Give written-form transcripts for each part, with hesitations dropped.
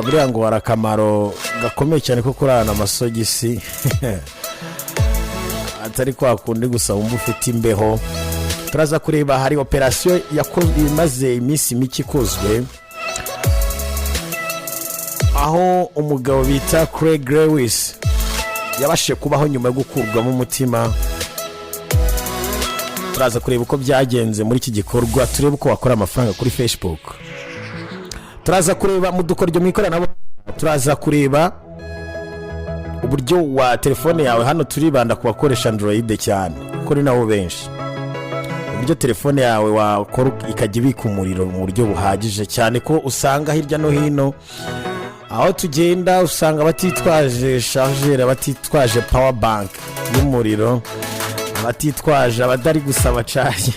Buriya ngo hari akamaro gakomeye cyane ko kurarana amasogisi, atari kwa kundi gusa wumva ufite imbeho. Turaza kureba, hari operasiyo imaze iminsi mike ikozwe, aho umugabo bita Craig Lewis yabashije kubaho nyuma yo gukurwamo umutima. Turaza kureba uko byagenze muri iki gikorwa, turebe uko wakora amafaranga kuri Facebook. Turaza kureba mu dukoryo mu ikoranabuhanga, turaza kureba uburyo wa telefone yawe. Hano turibanda ku bakoresha Android cyane kuko ni nabo benshi. Uburyo telefone yawe wakora ikajya ibika umuriro mu buryo buhagije cyane, ko usanga hirya no hino aho tugenda usanga batitwaje chargeur, batitwaje power bank y'umuriro, abatitwaje, abadari gusaba charge.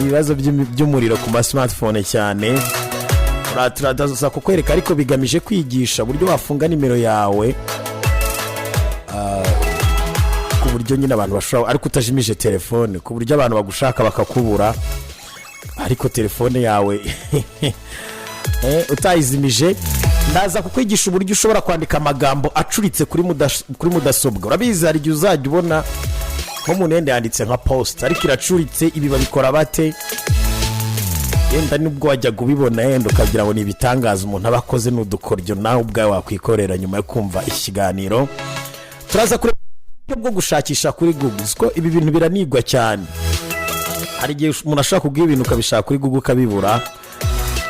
Ibibazo by'umuriro ku ma smartphone cyane turaza kukwereka, ariko bigamije kwigisha uburyo wafunga nimero yawe ku buryo nyine abantu bashobora, ariko utajimije telefone, ku buryo abantu bagushaka bakakubura, ariko telefone yawe utayizimije. Ndaza kukwigisha uburyo ushobora kwandika amagambo acuritse kuri mudasobwa. Urabizi, hari igihe uzajya ubona nk'umuntu yenda yanditse nka post ariko iracuritse. Ibi babikora bate? Yenda nubwo wajyaga ubibona, yenda ukagira ngo ni ibitangaza umuntu aba akoze, ni udukoryo nawe ubwawe wakwikorera nyuma yo kumva iki kiganiro. Turaza kureba uburyo bwo gushakisha kuri Google, ko ibi bintu biranigwa cyane. Hari igihe umuntu ashobora kubwira ibintu, ukabishaka kuri Google ukabibura,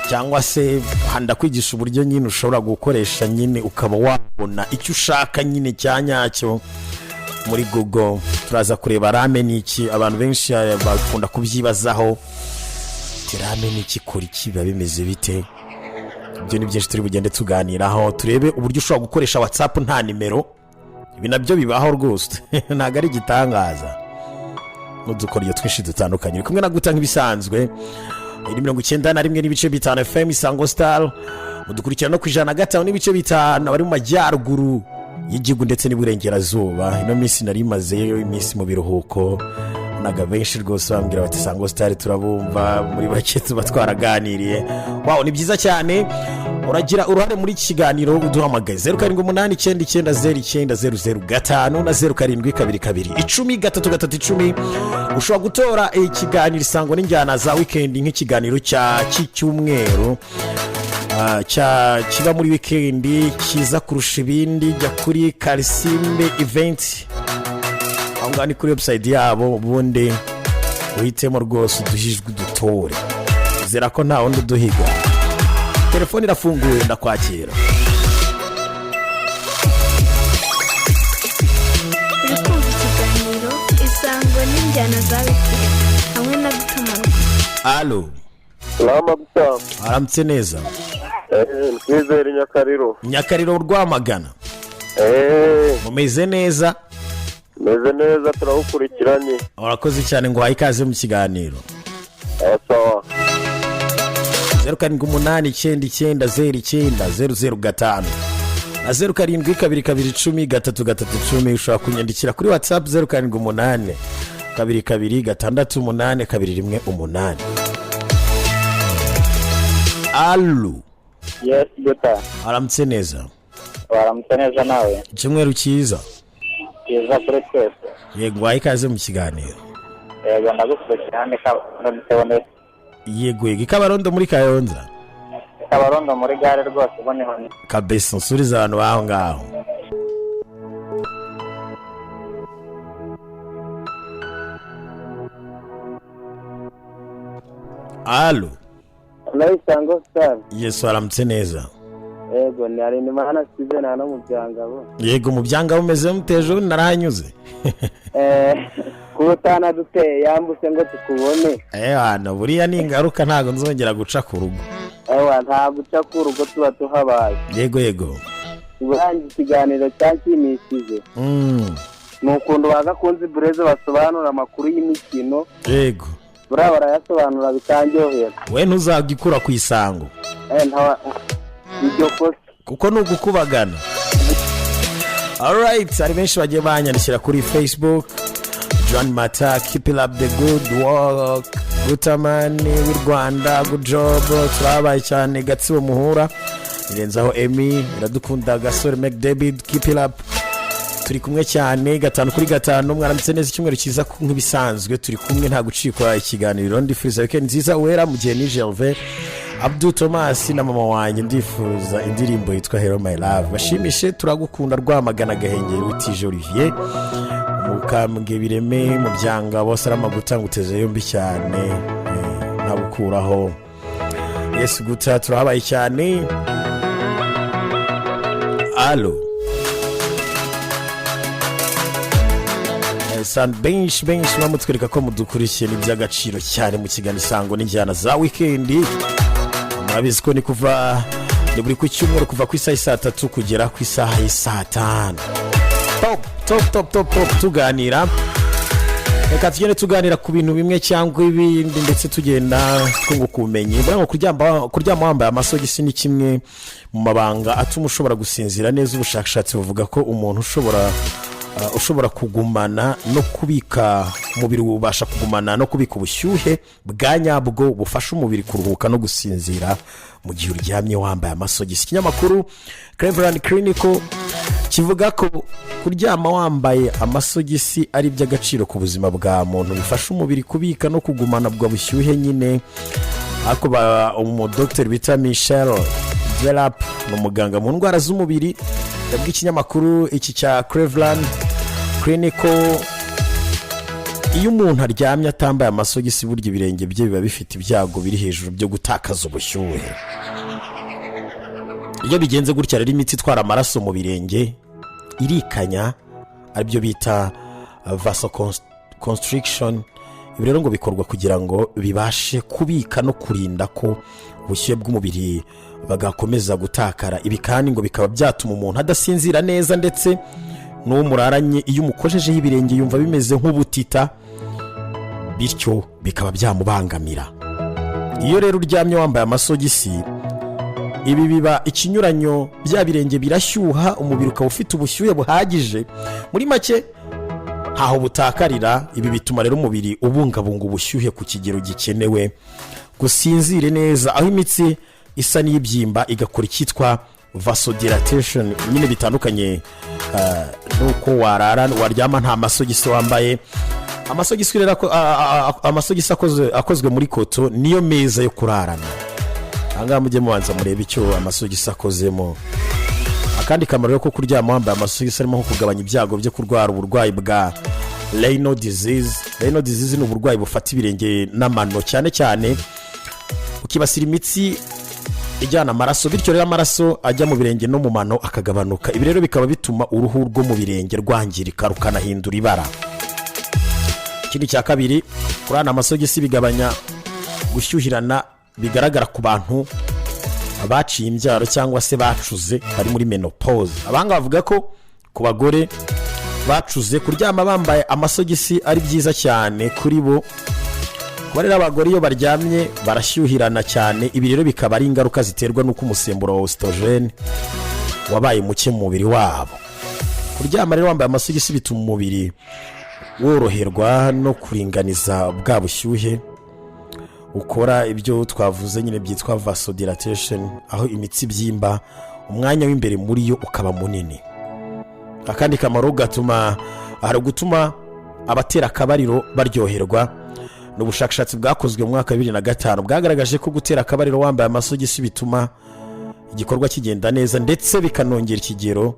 cyangwa se ndakwigisha uburyo nyine ushobora gukoresha nyine ukaba wabona icyo ushaka nyine cya nyacyo muri Google. Turaza kureba RAM ni iki. Abantu benshi bakunda kubyibazaho. RAM ni iki? Ikora iki? Biba bimeze bite? Ibyo ni byinshi turi bugende tuganiraho. Turebe uburyo ushobora gukoresha WhatsApp nta nimero. Ibi nabyo bibaho rwose, ntabwo ari igitangaza, n'udukoryo twinshi dutandukanye. Uri kumwe na Guta nk'ibisanzwe. Iri 91.5 FM Isango Star, mudukurikira no ku 105.5 abari mu majyaruguru y'igihugu ndetse n'iburengerazuba. Ino minsi nari imazeyo iminsi mu biruhuko, naga benshi rwose bambwira bati: "Isango Star turabumva." Muri bake tuba twaraganiriye. Wow, ni byiza cyane. Uragira uruhare muri iki kiganiro uduhamagaye 0789909005 na 0722103310. Ushobora gutora ikiganiro Isango n'injyana za wikendi nk'ikiganiro cya cy'icyumweru cya kiba muri wikendi kiza kurusha ibindi. Jya kuri Karisimbi Event, aho ngaho ni kuri website yabo, ubundi uhitemo rwose, uduhe ijwi dutore. Zera ko nta wundi uduhiga. Telefone irafunguye, ndakwakira. Uri kumva ikiganiro Isango n'injyana za wikendi hamwe na Gutamarwa. Alo. Rama gusa. Aramutse neza. Twizere Nyakariro. Nyakariro, Rwamagana. Mumeze neza? Meze neza, turawukurikiranye. Urakoze cyane, ngo uhaye ikaze mu kiganiro. Sawa. 0789909005 na 0722103310. Ushobora kunyandikira kuri WhatsApp 0782268218. Alo. Yes, Guta. Aramutse neza. Waramutse neza nawe. Icyumweru cyiza. Cyiza kuri twese. Yego, wahaye ikaze mu kiganiro. Yego, ndagukurikira hano Kabarondo nitebone. Yego, Ikabarondo muri Kayonza. Kabarondo muri gare rwose, ubwo niho ni. Kabesa, nsurize abantu baho ngaho. Alo. Isango Star. Yesu, aramutse neza. Yego, ni Harenimana Steven hano mu Byangabo. Yego, mu Byangabo umeze mutejo? Narahanyuze. Kuba utanaduteye yambutse ngo tukubone. Hano buriya ni ingaruka, ntabwo nzongera guca ku rugo. Ewa, ntabwo uca ku rugo, tuba tuhabaye. Yego. Uburangiye ikiganiro cyanshimishije ni ukuntu Bagakunze Bureze basobanura amakuru y'imikino. Buriya barayasobanura bikanryohera. We ntuzajya ukura ku Isango. Iryo kosa. Kuko ni ugukubagana. Alright, hari benshi bagiye banyandikira kuri Facebook. John Mata, keep it up the good work. Gutamani w'i Rwanda, good job, turabaye cyane. Gatsibo Muhura, irenzaho Emi iradukunda. Gasore Mek David, keep it up, turi kumwe cyane 5 kuri 5. Mwaramutse neza, icyumweru cyiza nk'ibisanzwe turi kumwe, nta gucikwa ikiganiro. Ndifuriza weekend nziza Uwera Mugeni Gervais, Abdu Thomas na mama wanjye. Ndifuza indirimbo yitwa "Hello My Love", bashimishe. Turagukunda. Rwamagana Gahengeri, Utije Olivier, Umukambwe Bireme mu byanga bose aramaguta, nguteze yombi cyane, ntabukuraho. Yesu guta, turahabaye cyane. Alo. San benshi benshi bamutwereka ko mudukurikiye, ni iby'agaciro cyane mu kiganiro Isango n'injyana za wikendi. Murabizi ko ni kuva, ni buri ku cyumweru, kuva ku isaha y'i 3:00 kugera ku isaha y'i 5:00. Top top top top top, tuganira. Reka tugende tuganira ku bintu bimwe cyangwa ibindi, ndetse tugenda twunguka ubumenyi. Mbona ngo kuryama wambaye amasogisi ni kimwe mu mabanga atuma ushobora gusinzira neza. Ubushakashatsi buvuga ko umuntu ushobora kugumana no kubika, umubiri ubasha kugumana no kubika ubushyuhe bwa nyabwo bufasha umubiri kuruhuka no gusinzira mu gihe uryamye wambaye amasogisi. Ikinyamakuru Cleveland Clinical kivuga ko kuryama wambaye amasogisi ari iby'agaciro ku buzima bwa muntu, bifasha umubiri kubika no kugumana ubwo bushyuhe nyine. Ariko umudogiteri bita Michel Delap, ni umuganga mu ndwara z'umubiri, yabwiye ikinyamakuru iki cya Cleveland Clinical: iyo umuntu aryamye atambaye amasogisi, burya ibirenge bye biba bifite ibyago biri hejuru byo gutakaza ubushyuhe. Iyo bigenze gutya rero, imitsi itwara amaraso mu birenge irikanya, aribyo bita vasoconstriction. Ibi rero ngo bikorwa kugira ngo bibashe kubika no kurinda ko ubushyuhe bw'umubiri bagakomeza gutakara. Ibi kandi ngo bikaba byatuma umuntu adasinzira neza, ndetse n'uwo muraranye iyo umukojejeho ibirenge yumva bimeze nk'ubutita, bityo bikaba byamubangamira. Iyo rero uryamye wambaye amasogisi, ibi biba ikinyuranyo, bya birenge birashyuha, umubiri ukaba ufite ubushyuhe buhagije, muri make ntaho butakarira. Ibi bituma rero umubiri ubungabunga ubushyuhe ku kigero gikenewe gusinzire neza, aho imitsi isa n'ibyimba igakora icyitwa vasodilatation nyine, bitandukanye n'uko warara, waryama nta masogisi wambaye. Amasogisi rero amasogisi akozwe muri coton niyo meza yo kurarana. Ahangaha mujye mubanza murebe icyo amasogisi akozemo. Akandi kamaro rero ko kuryama wambaye amasogisi harimo nko kugabanya ibyago byo kurwara uburwayi bwa Raynaud disease. Raynaud disease ni uburwayi bufata ibirenge n'amano cyane cyane, ukibasira imitsi ijyana amaraso, bityo rero amaraso ajya mu birenge no mu mano akagabanuka. Ibi rero bikaba bituma uruhu rwo mu birenge rwangirika, rukanahindura ibara. Ikindi cya kabiri, kurana amasogisi bigabanya gushyuhirana bigaragara ku bantu baciye imbyaro cyangwa se bacuze, bari muri menopause. Abahanga bavuga ko ku bagore bacuze, kuryama bambaye amasogisi ari byiza cyane kuri bo. Kuba rero abagore iyo baryamye barashyuhirana cyane, ibi rero bikaba ari ingaruka ziterwa n'uko umusemburo wa oestrogène wabaye muke mu mubiri wabo. Kuryama rero wambaye amasogisi bituma umubiri woroherwa no kuringaniza bwa bushyuhe, ukora ibyo twavuze nyine byitwa vasodilatation, aho imitsi ibyimba, umwanya w'imbere muri yo ukaba munini. Akandi kamaro gatuma, hari gutuma abatera akabariro baryoherwa. Ni ubushakashatsi bwakozwe mu mwaka wa 2005 bwagaragaje ko gutera akabariro wambaye amasogisi bituma igikorwa kigenda neza, ndetse bikanongera ikigero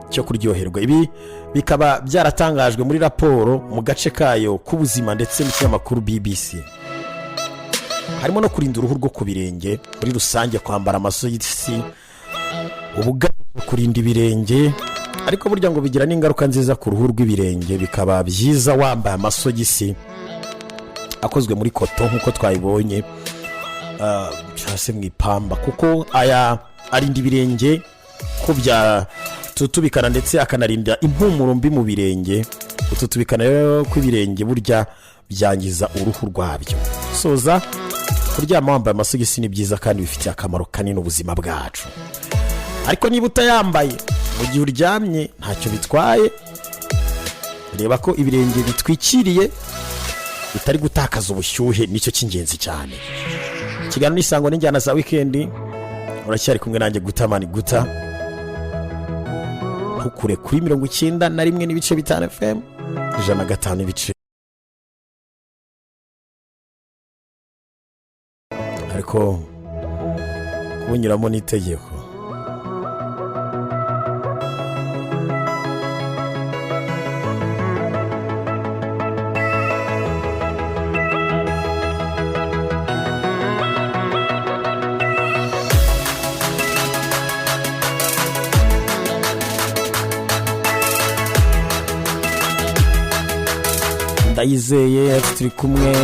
cyo kuryoherwa. Ibi bikaba byaratangajwe muri raporo mu gace kayo k'ubuzima ndetse n'ikinyamakuru BBC. Harimo no kurinda uruhu rwo ku birenge muri rusange. Kwambara amasogisi uba kurinda ibirenge, ariko burya ngo bigira n'ingaruka nziza ku ruhu rw'ibirenge. Bikaba byiza wambaye amasogisi akozwe muri coton nk'uko twabibonye, cyangwa se mu ipamba, kuko aya arinda ibirenge ko byatutubikana, ndetse akanarinda impumuro mbi mu birenge. Gututubikana rero kw'ibirenge burya byangiza uruhu rwabyo. Soza, kuryama wambaye amasogisi ni byiza kandi bifitiye akamaro kanini ubuzima bwacu. Ariko niba utayambaye mu gihe uryamye, ntacyo bitwaye. Reba ko ibirenge bitwikiriye. Utari gutakaza ubushyuhe, nicyo cy'ingenzi cyane. Ikiganiro n'isango n'injyana za wikendi, uracyari kumwe nanjye Gutamani Guta. Ntukure kuri 91.5 FM, 105 ibice, ariko kubunyuramo n'itegeko. Ndayizeye ati turi kumwe,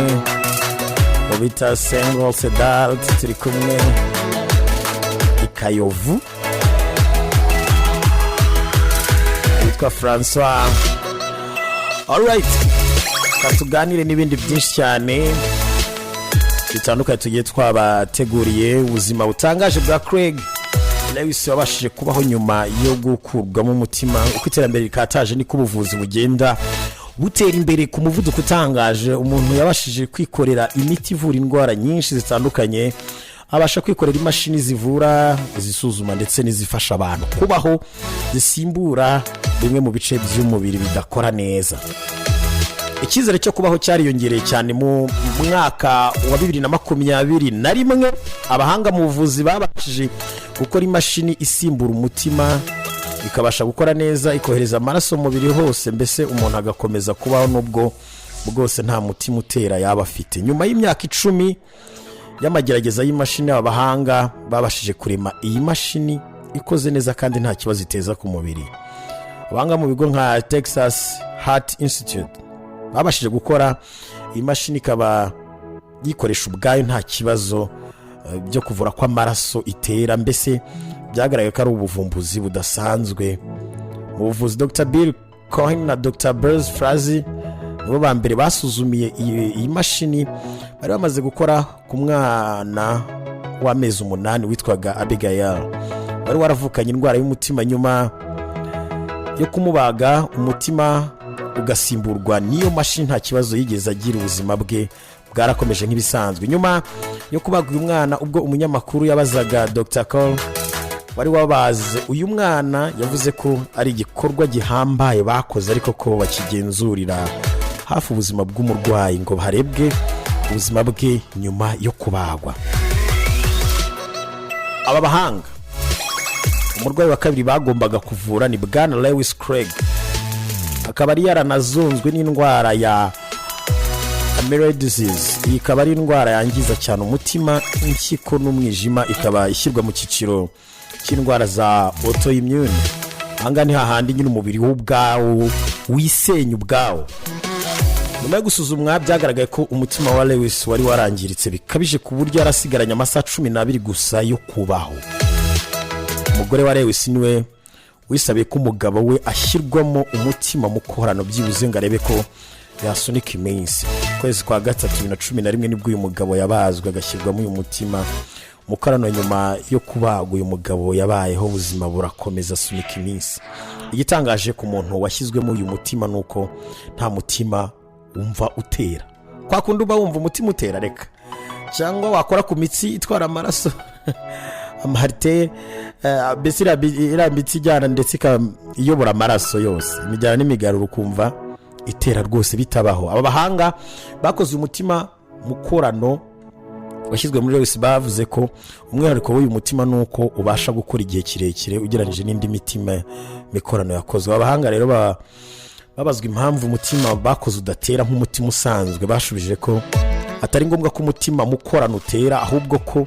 ubita Sengo Sedal ati turi kumwe ikayovu, witwa Francois. Alright, reka tuganire n'ibindi byinshi cyane bitandukanye tugiye twabateguriye. Ubuzima butangaje bwa Craig Lewis wabashije kubaho nyuma yo gukurwamo umutima. Uko iterambere rikataje niko ubuvuzi bugenda butera imbere ku muvuduko utangaje. Umuntu yabashije kwikorera imiti ivura indwara nyinshi zitandukanye, abasha kwikorera imashini zivura, izisuzuma ndetse n'izifasha abantu kubaho, zisimbura bimwe mu bice by'umubiri bidakora neza. Icyizere cyo kubaho cyariyongereye cyane. Mu mwaka wa 2021, abahanga mu buvuzi babashije gukora imashini isimbura umutima, ikabasha gukora neza, ikohereza amaraso mu mubiri hose, mbese umuntu agakomeza kubaho nubwo bwose nta mutima utera yaba afite. Nyuma y'imyaka 10 y'amagerageza y'imashini, aba bahanga babashije kurema iyi mashini ikoze neza kandi nta kibazo iteza ku mubiri. Abahanga mu bigo nka Texas Heart Institute babashije gukora iyi mashini, ikaba yikoresha ubwayo nta kibazo byo kuvura kw'amaraso itera. Mbese byagaragaye ko ari ubuvumbuzi budasanzwe mu buvuzi. Dr Bill Cohen na Dr Bruce Frazee nibo ba mbere basuzumiye iyi mashini bari bamaze gukora ku mwana w'amezi 8 witwaga Abigail, wari waravukanye indwara y'umutima. Nyuma yo kumubaga umutima ugasimburwa n'iyo mashini, nta kibazo yigeze agira, ubuzima bwe bwarakomeje nk'ibisanzwe. Nyuma yo kubaga uyu mwana, ubwo umunyamakuru yabazaga Dr Cole wari wabaze uyu mwana, yavuze ko ari igikorwa gihambaye bakoze, ariko ko bakigenzurira hafi ubuzima bw'umurwayi ngo harebwe ubuzima bwe nyuma yo kubagwa. Aba bahanga, umurwayi wa kabiri bagombaga kuvura ni bwana Lewis Craig, akaba ari yaranazonzwe n'indwara ya amyloid disease. Iyi ikaba ari indwara yangiza cyane umutima, impyiko n'umwijima, ikaba ishyirwa mu cyiciro cy'indwara za autoimmune. Ahangaha ni hahandi nyine umubiri w'ubwawo wisenya ubwawo. Nyuma yo gusuzumwa, byagaragaye ko umutima wa Lewis wari warangiritse bikabije, ku buryo yarasigaranye amasaha 12 gusa yo kubaho. Umugore wa Lewis niwe wisabiye ko umugabo we ashyirwamo umutima mukorano, byibuze ngo arebe ko yasunika iminsi. Ukwezi kwa gatatu 2011 nibwo uyu mugabo yabazwe agashyirwamo uyu mutima mukorano. Nyuma yo kubagwa, uyu mugabo yabayeho, ubuzima burakomeza, asunika iminsi. Igitangaje ku muntu washyizwemo uyu mutima ni uko nta mutima wumva utera. Kwa kundi uba wumva umutima utera, reka, cyangwa wakora ku mitsi itwara amaraso, ama artères, mbese iriya mitsi ijyana ndetse ikaba iyobora amaraso yose, imijyana n'imigaruro, ukumva itera rwose, bitabaho. Aba bahanga bakoze umutima mukorano washyizwe muri Lewis bavuze ko umwihariko w'uyu mutima ni uko ubasha gukora igihe kirekire ugereranyije n'indi mitima mikorano yakozwe. Aba bahanga rero babazwa impamvu umutima bakoze udatera nk'umutima usanzwe, bashubije ko atari ngombwa ko umutima mukorano utera, ahubwo ko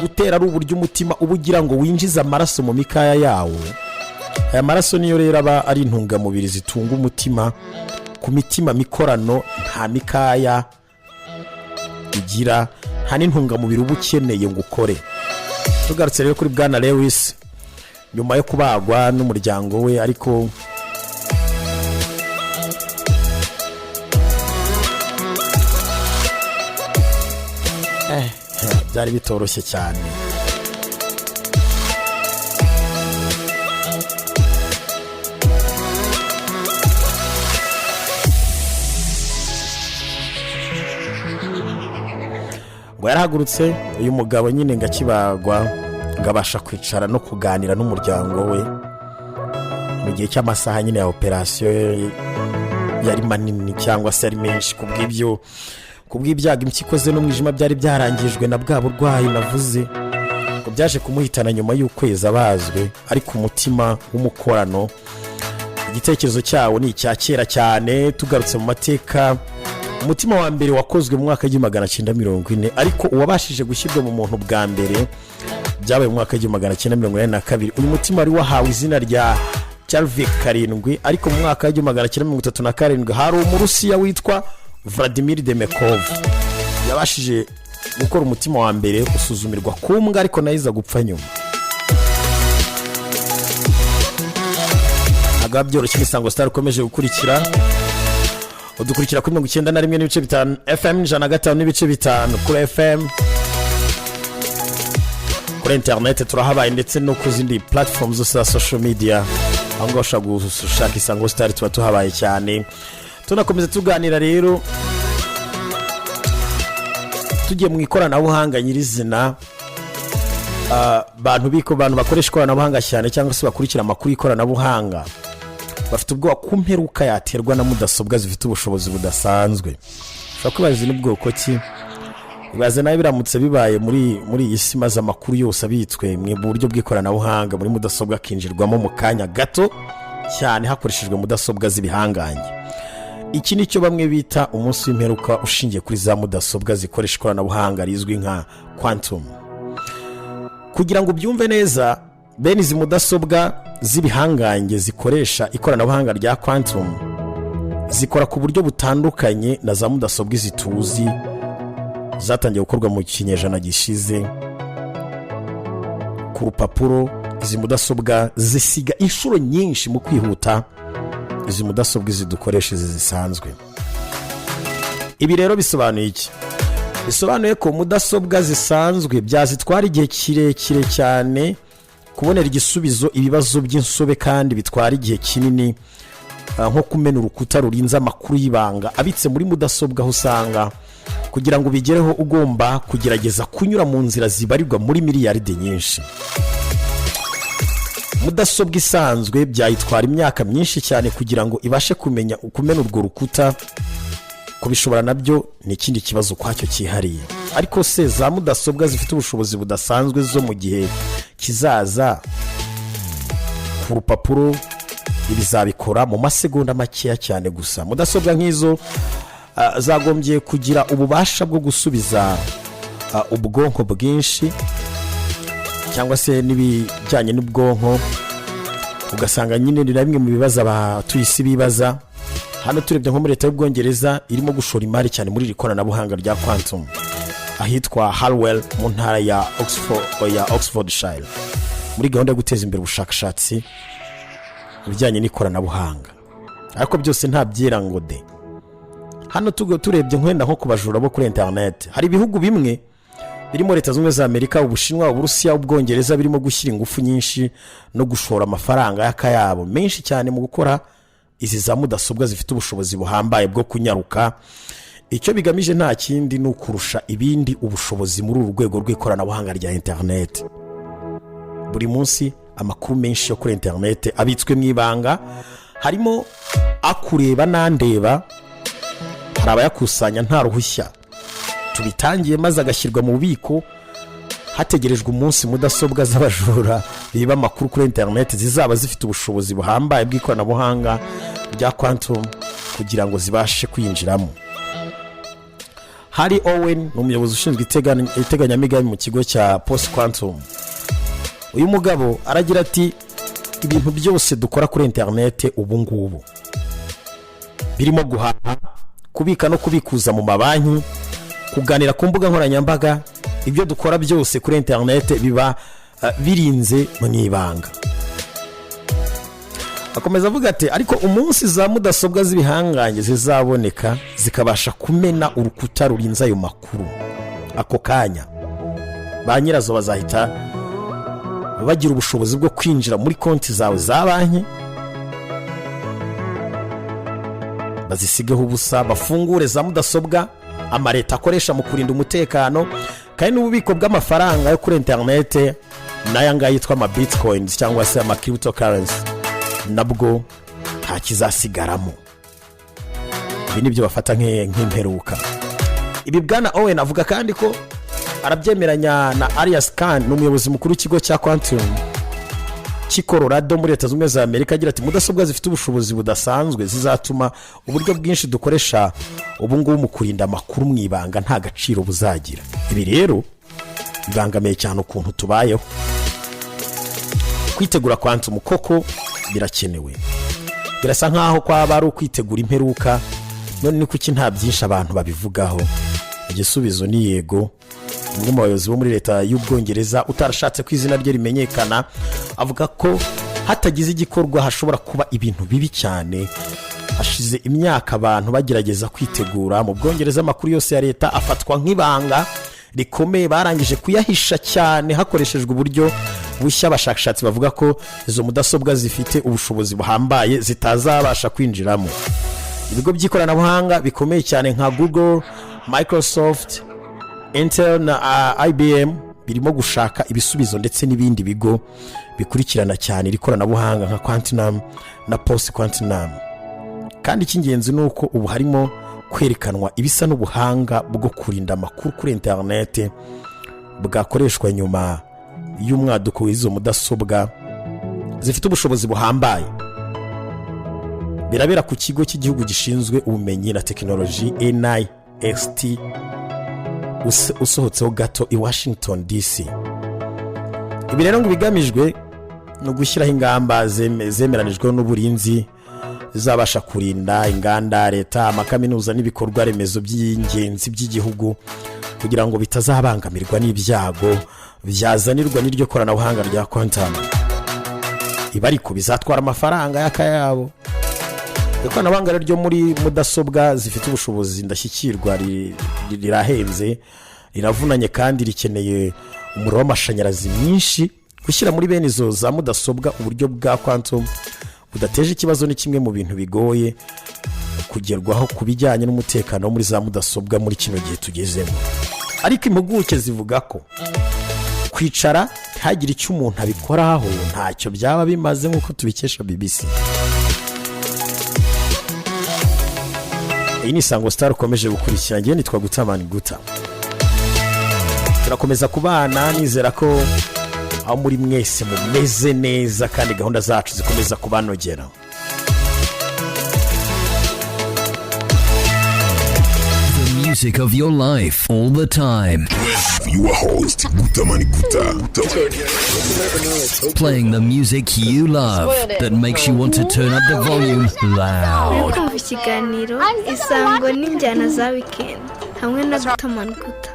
gutera ari uburyo umutima uba ugira ngo winjize amaraso mu mikaya yawo. Aya maraso niyo rero aba ari intungamubiri zitunga umutima. Ku mitima mikorano nta mikaya igira, nta n'intungamubiri uba ukeneye ngo ukore. Tugarutse rero kuri bwana Lewis, nyuma yo kubagwa n'umuryango we, ariko byari bitoroshye cyane. Yarahagurutse uyu mugabo nyine ngo akibagwa, ngo abasha kwicara no kuganira n'umuryango we mu gihe cy'amasaha nyine ya operasiyo yari manini cyangwa se ari menshi. Ku bw'ibyago, impyiko ze n'umwijima byari byarangijwe na bwa burwayi navuze, ngo byaje kumuhitana nyuma y'ukwezi abazwe. Ariko umutima w'umukorano, igitekerezo cyawo ni icya kera cyane. Tugarutse mu mateka, umutima wa mbere wakozwe mu mwaka w'1940, ariko uwabashije gushyirwa mu muntu bwa mbere byabaye mu mwaka w'1982. Uyu mutima wari wahawe izina rya Jarvik 7, ariko mu mwaka w'1937 hari Umurusiya witwa Vladimir Demikhov yabashije gukora umutima wa mbere, usuzumirwa ku mbwa, ariko nayo iza gupfa nyuma. Ntabwo biba byoroshye. Isango Star ukomeje gukurikira, udukurikira kuri 91.5 FM, 105.5 kuri FM. Kuri interineti turahabaye, ndetse no ku zindi platform zose za social media. Aho ngaho ushobora gushaka Isango Star, tuba tuhabaye cyane. Tunakomeza tuganira rero, tugiye mu ikoranabuhanga nyirizina. Bantu biko, bantu bakoresha ikoranabuhanga cyane cyangwa se bakurikira amakuru y'ikoranabuhanga, bafite ubwoba ku mperuka yaterwa na mudasobwa zifite ubushobozi budasanzwe. Ushobora kwibaza n'ubwoko ki? Ibaze nawe biramutse bibaye muri iyi si, maze amakuru yose abitswe mu buryo bw'ikoranabuhanga muri mudasobwa akinjirwamo mu kanya gato cyane hakoreshejwe mudasobwa z'ibihangange. Iki ni cyo bamwe bita umunsi w'imperuka ushingiye kuri za mudasobwa zikoresha ikoranabuhanga rizwi nka quantum. Kugira ngo ubyumve neza, bene izi mudasobwa z'ibihangange zikoresha ikoranabuhanga rya quantum zikora ku buryo butandukanye na za mudasobwa izi tuzi zatangiye gukorwa mu kinyejana gishize ku rupapuro. Izi mudasobwa zisiga inshuro nyinshi mu kwihuta izi mudasobwa izi dukoresha, izi zisanzwe. Ibi rero bisobanuye iki? Bisobanuye ko mudasobwa zisanzwe byazitwara igihe kirekire cyane kubonera igisubizo ibibazo by'insobe, kandi bitwara igihe kinini, nko kumena urukuta rurinze amakuru y'ibanga abitse muri mudasobwa, aho usanga kugira ngo ubigereho ugomba kugerageza kunyura mu nzira zibarirwa muri miliyaridi nyinshi. Mudasobwa isanzwe byayitwara imyaka myinshi cyane kugira ngo ibashe kumenya kumena urwo rukuta. Kubishobora nabyo ni ikindi kibazo ukwacyo cyihariye. Ariko se za mudasobwa zifite ubushobozi budasanzwe zo mu gihe kizaza, ku rupapuro ibi zabikora mu masegonda makeya cyane gusa. Mudasobwa nk'izo zagombye kugira ububasha bwo gusubiza ubwonko bwinshi cyangwa se n'ibijyanye n'ubwonko, ugasanga nyine ni na bimwe mu bibazo abatuye isi bibaza. Hano turebye nko muri leta y'Ubwongereza, irimo gushora imari cyane muri iri koranabuhanga rya quantum ahitwa Harwell mu ntara ya Oxfordshire, muri gahunda yo guteza imbere ubushakashatsi mu bijyanye n'ikoranabuhanga. Ariko byose nta byera ngo de. Hano turebye nkwenda nko ku bajura bo kuri interineti, hari ibihugu bimwe birimo Leta Zunze Ubumwe za Amerika, Ubushinwa, Uburusiya, Ubwongereza birimo gushyira ingufu nyinshi no gushora amafaranga y'akayabo menshi cyane mu gukora izi za mudasobwa zifite ubushobozi buhambaye bwo kunyaruka. Icyo bigamije nta kindi, ni ukurusha ibindi ubushobozi muri uru rwego rw'ikoranabuhanga rya interineti. Buri munsi amakuru menshi yo kuri interineti abitswe mu ibanga, harimo akureba n'andeba. Hari abayakusanya nta ruhushya tubitangiye, maze agashyirwa mu bubiko hategerejwe umunsi mudasobwa z'abajura biba amakuru kuri interineti zizaba zifite ubushobozi buhambaye bw'ikoranabuhanga rya quantum kugira ngo zibashe kwinjiramo. Hari Owen, ni umuyobozi ushinzwe iteganyamigambi mu kigo cya Post Quantum. Uyu mugabo aragira ati: "Ibintu byose dukora kuri interineti ubu ngubu, birimo guhaha, kubika no kubikuza mu mabanki, kuganira ku mbuga nkoranyambaga, ibyo dukora byose kuri interineti biba birinze mu ibanga." Akomeza avuga ati: "Ariko umunsi za mudasobwa z'ibihangange zizaboneka zikabasha kumena urukuta rurinze ayo makuru ako kanya, ba nyirazo bazahita bagira ubushobozi bwo kwinjira muri konti zawe za banki, bazisigeho ubusa, bafungure za mudasobwa amaleta akoresha mu kurinda umutekano, Kandi n'ububiko bw'amafaranga yo kuri interinete n'aya ngaya yitwa ama bitcoins cyangwa se ama cryptocurrency nabwo nta kizasigaramo. Ibi nibyo bafata nk'imperuka. Ibi bwana Owen avuga kandi ko arabyemeranya na Arias Khan, ni umuyobozi mukuru w'ikigo cya quantum cy'i Colorado muri Leta Zunze Ubumwe za Amerika. Agira ati: "Mudasobwa zifite ubushobozi budasanzwe zizatuma uburyo bwinshi dukoresha ubu ngubu mu kurinda amakuru mu ibanga nta gaciro buzagira." Ibi rero bibangamiye cyane ukuntu tubayeho. Kwitegura quantum koko birakenewe. Birasa nkaho kwaba ari ukwitegura imperuka. None ni kuki nta byinshi abantu babivugaho? Igisubizo ni yego. Umwe mu bayobozi bo muri leta y'Ubwongereza utarashatse ko izina rye rimenyekana avuga ko hatagize igikorwa hashobora kuba ibintu bibi cyane. Hashize imyaka abantu bagerageza kwitegura. Mu Bwongereza amakuru yose ya leta afatwa nk'ibanga rikomeye, barangije kuyahisha cyane hakoreshejwe uburyo bushya abashakashatsi bavuga ko izo mudasobwa zifite ubushobozi buhambaye zitazabasha kwinjiramo. Ibigo by'ikoranabuhanga bikomeye cyane nka Google, Microsoft, Intel na IBM birimo gushaka ibisubizo, ndetse n'ibindi bigo bikurikirana cyane iri koranabuhanga nka quantum na post quantum. Kandi icy'ingenzi ni uko ubu harimo kwerekanwa ibisa n'ubuhanga bwo kurinda amakuru kuri interinete bwakoreshwa nyuma y'umwaduko w'izo mudasobwa zifite ubushobozi buhambaye. Birabera ku kigo cy'igihugu gishinzwe ubumenyi na tekinoloji, NIST, usohotseho gato i Washington DC. Ibi rero ngo ibigamijwe ni ugushyiraho ingamba zemeranijweho n'uburinzi zizabasha kurinda inganda, leta, amakaminuza n'ibikorwa remezo by'ingenzi by'igihugu kugira ngo bitazabangamirwa n'ibyago byazanirwa n'iryo koranabuhanga rya quantum. Ibi ariko bizatwara amafaranga y'akayabo. Ikoranabuhanga ryo muri mudasobwa zifite ubushobozi ndashyikirwa rirahenze, riravunanye kandi rikeneye umuriro w'amashanyarazi mwinshi. Gushyira muri bene izo za mudasobwa uburyo bwa quantum budateje ikibazo ni kimwe mu bintu bigoye kugerwaho ku bijyanye n'umutekano wo muri za mudasobwa muri kino gihe tugezemo. Ariko impuguke zivuga ko kwicara ntihagire icyo umuntu abikoraho ntacyo byaba bimaze, nk'uko tubikesha BBC. Iyi ni Isango Star ukomeje gukurikira, ngewe nitwa Gutamani Guta. Turakomeza kubana, nizera ko aho muri mwese mumeze neza kandi gahunda zacu zikomeza kubanogera. The music of your life all the time. Your host, Gutamani Guta. Playing the music you love that makes you want to turn up the volume Uri loud. kumva ikiganiro Isango n'injyana za wikendi hamwe na Gutamani Guta.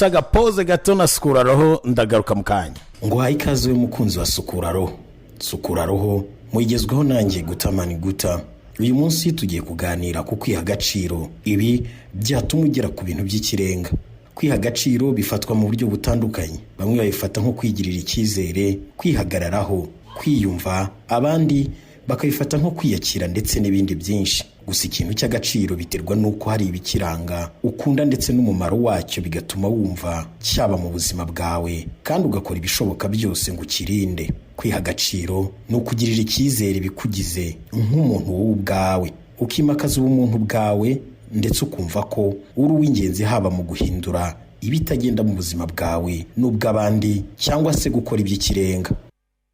Agapoze gato na Sukura Roho, ndagaruka mu kanya. Ngo uhaye ikaze w'umukunzi wa Sukura Roho. Sukura Roho muyigezweho nanjye Gutamani Guta. Uyu munsi tugiye kuganira ku kwiha agaciro, ibi byatuma ugera ku bintu by'ikirenga. Kwiha agaciro bifatwa mu buryo butandukanye. Bamwe babifata nko kwigirira icyizere, kwihagararaho, kwiyumva, abandi bakabifata nko kwiyakira ndetse n'ibindi byinshi. Gusa ikintu cy'agaciro biterwa n'uko hari ibikiranga ukunda ndetse n'umumaro wacyo, bigatuma wumva cyaba mu buzima bwawe kandi ugakora ibishoboka byose ngo ukirinde. Kwiha agaciro ni ukugirira icyizere ibikugize nk'umuntu wowe ubwawe, ukimakaza ubumuntu bwawe ndetse ukumva ko uri uw'ingenzi, haba mu guhindura ibitagenda mu buzima bwawe n'ubw'abandi cyangwa se gukora iby'ikirenga.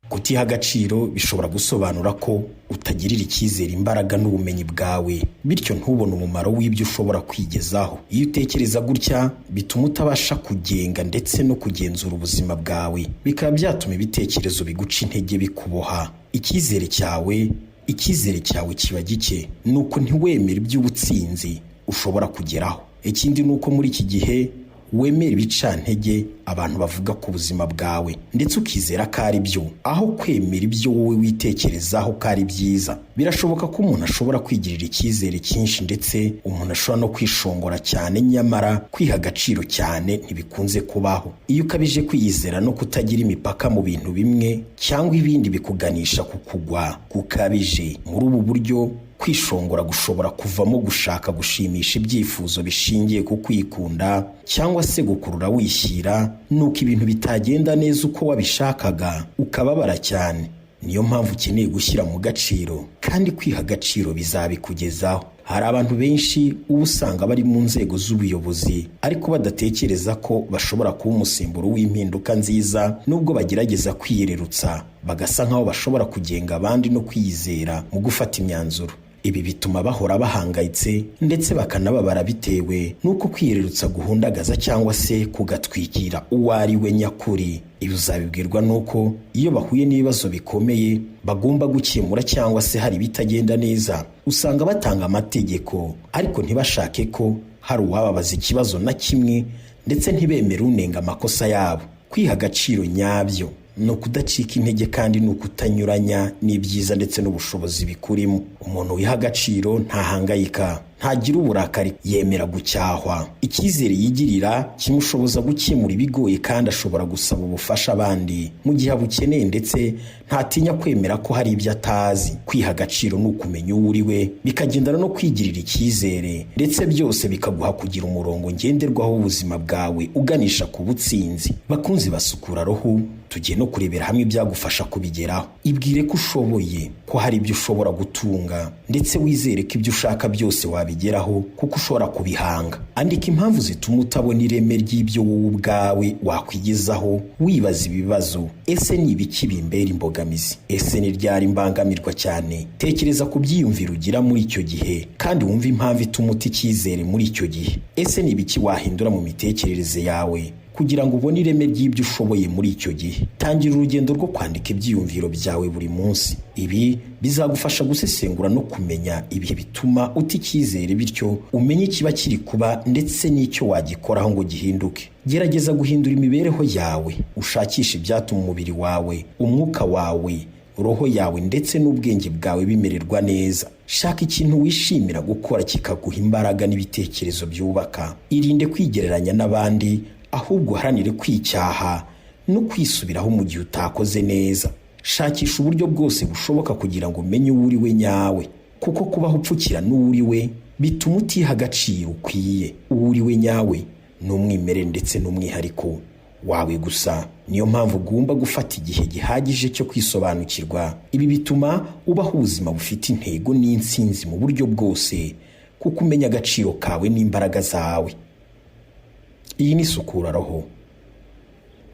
Kutiha agaciro bishobora gusobanura ko utagirira icyizere imbaraga n'ubumenyi bwawe, bityo ntubone umumaro w'ibyo ushobora kwigezaho. Iyo utekereza gutya bituma utabasha kugenga ndetse no kugenzura ubuzima bwawe, bikaba byatuma ibitekerezo biguca intege bikuboha. Icyizere cyawe kiba gike, nuko ntiwemere iby'ubutsinzi ushobora kugeraho. Ikindi ni uko muri iki gihe wemera ibicantege abantu bavuga ku buzima bwawe ndetse ukizera ko ari byo, aho kwemera ibyo wowe witekerezaho ko ari byiza. Birashoboka ko umuntu ashobora kwigirira icyizere cyinshi, ndetse umuntu ashobora no kwishongora cyane, nyamara kwiha agaciro cyane ntibikunze kubaho. Iyo ukabije kwiyizera no kutagira imipaka mu bintu bimwe cyangwa ibindi bikuganisha ku kugwa gukabije. Muri ubu buryo Kwishongora gushobora kuvamo gushaka gushimisha ibyifuzo bishingiye ku kwikunda cyangwa se gukurura wishyira, nuko ibintu bitagenda neza uko wabishakaga ukababara cyane. Niyo mpamvu ukeneye gushyira mu gaciro, kandi kwiha agaciro bizabikugezaho. Hari abantu benshi uba usanga bari mu nzego z'ubuyobozi ariko badatekereza ko bashobora kuba umusemburo w'impinduka nziza, nubwo bagerageza kwiyererutsa bagasa nk'aho bashobora kugenga abandi no kwiyizera mu gufata imyanzuro. Ibi bituma bahora bahangayitse ndetse bakanababara bitewe n'uko kwiyererutsa guhundagaza cyangwa se kugatwikira uwo ari we nyakuri. Ibi uzabibwirwa n'uko iyo bahuye n'ibibazo bikomeye bagomba gukemura cyangwa se hari ibitagenda neza, usanga batanga amategeko ariko ntibashake ko hari uwababaza ikibazo na kimwe, ndetse ntibemere unenga amakosa yabo. Kwiha agaciro nyabyo ni ukudacika intege kandi ni ukutanyuranya n'ibyiza ndetse n'ubushobozi bikurimo. Umuntu wiha agaciro ntahangayika, ntagira uburakari, yemera gucyahwa. Icyizere yigirira kimushoboza gukemura ibigoye, kandi ashobora gusaba ubufasha abandi mu gihe abukeneye, ndetse ntatinya kwemera ko hari ibyo atazi. Kwiha agaciro ni ukumenya uwo uri we, bikagendana no kwigirira icyizere, ndetse byose bikaguha kugira umurongo ngenderwaho w'ubuzima bwawe uganisha ku butsinzi. Bakunzi basukura roho, tugiye no kurebera hamwe ibyagufasha kubigeraho. Ibwire ko ushoboye, ko hari ibyo ushobora gutunga, ndetse wizere ko ibyo ushaka byose wabigeraho kuko ushobora kubihanga. Andika impamvu zituma utabona ireme ry'ibyo wowe ubwawe wakwigezaho, wibaza ibibazo: ese ni ibiki bimbera imbogamizi? Ese ni ryari mbangamirwa cyane? Tekereza ku byiyumviro ugira muri icyo gihe kandi wumve impamvu ituma uta icyizere muri icyo gihe. Ese ni ibiki wahindura mu mitekerereze yawe kugira ngo ubone ireme ry'ibyo ushoboye muri icyo gihe? Tangira urugendo rwo kwandika ibyiyumviro byawe buri munsi. Ibi bizagufasha gusesengura no kumenya ibihe bituma uta icyizere, bityo umenye ikiba kiri kuba ndetse n'icyo wagikoraho ngo gihinduke. Gerageza guhindura imibereho yawe, ushakishe ibyatuma umubiri wawe, umwuka wawe, roho yawe ndetse n'ubwenge bwawe bimererwa neza. Shaka ikintu wishimira gukora kikaguha imbaraga n'ibitekerezo byubaka. Irinde kwigereranya n'abandi, ahubwo uharanire kwicyaha no kwisubiraho mu gihe utakoze neza. Shakisha uburyo bwose bushoboka kugira ngo umenye uwo uri we nyawe, kuko kubaho upfukira n'uwo uri we bituma utiha agaciro ukwiye. Uwo uri we nyawe ni umwimerere ndetse n'umwihariko wawe gusa. Niyo mpamvu ugomba gufata igihe gihagije cyo kwisobanukirwa. Ibi bituma ubaho ubuzima bufite intego n'intsinzi mu buryo bwose, kuko umenya agaciro kawe n'imbaraga zawe. Iyi ni Sukura Roho,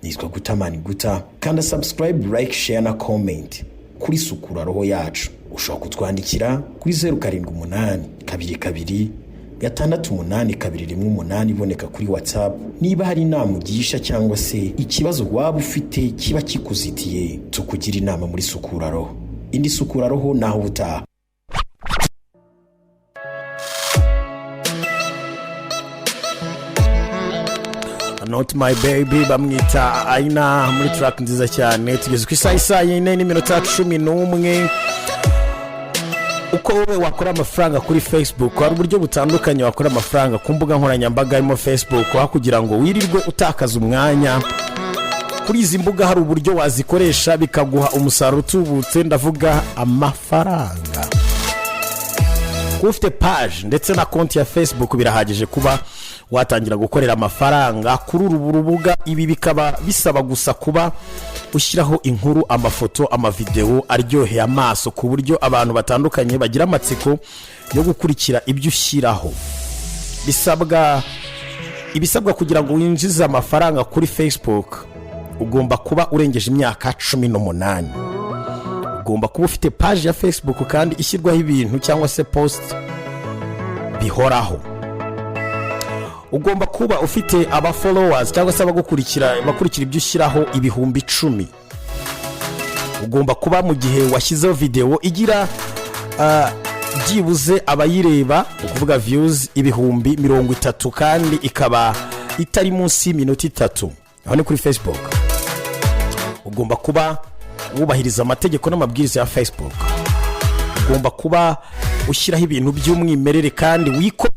nitwa Gutamani Guta. Kanda subscribe, like, share na comment kuri Sukura Roho yacu. Ushobora kutwandikira kuri 0782268218, iboneka kuri WhatsApp. Niba hari inama ugisha cyangwa se ikibazo waba ufite kiba kikuzitiye, tukugira inama muri Sukura Roho. Indi Sukura Roho naho ubutaha. Not My Baby, bamwita Aina muri track nziza cyane. Tugeze ku isaha 4:11. Uko wowe wakora amafaranga kuri Facebook: hari uburyo butandukanye wakora amafaranga ku mbuga nkoranyambaga harimo Facebook. Aho kugira ngo wirirwe utakaza umwanya kuri izi mbuga, hari uburyo wazikoresha bikaguha umusaruro utubutse, ndavuga amafaranga. Kuba ufite page ndetse na konti ya Facebook birahagije kuba watangira gukorera amafaranga kuri uru rubuga. Ibi bikaba bisaba gusa kuba ushyiraho inkuru, amafoto, amavidewo aryoheye amaso, ku buryo abantu batandukanye bagira amatsiko yo gukurikira ibyo ushyiraho. Bisabwa, ibisabwa kugira ngo winjize amafaranga kuri Facebook: ugomba kuba urengeje imyaka 18, ugomba kuba ufite paji ya Facebook kandi ishyirwaho ibintu cyangwa se post bihoraho, ugomba kuba ufite aba followers cyangwa se abagukurikira, bakurikira ibyo ushyiraho 10,000, ugomba kuba mu gihe washyizeho videwo igira byibuze abayireba, ukuvuga views, 30,000, kandi ikaba itari munsi y'iminota 3. Aho ni kuri Facebook. Ugomba kuba wubahiriza amategeko n'amabwiriza ya Facebook. Ugomba kuba ushyiraho ibintu by'umwimerere kandi wiko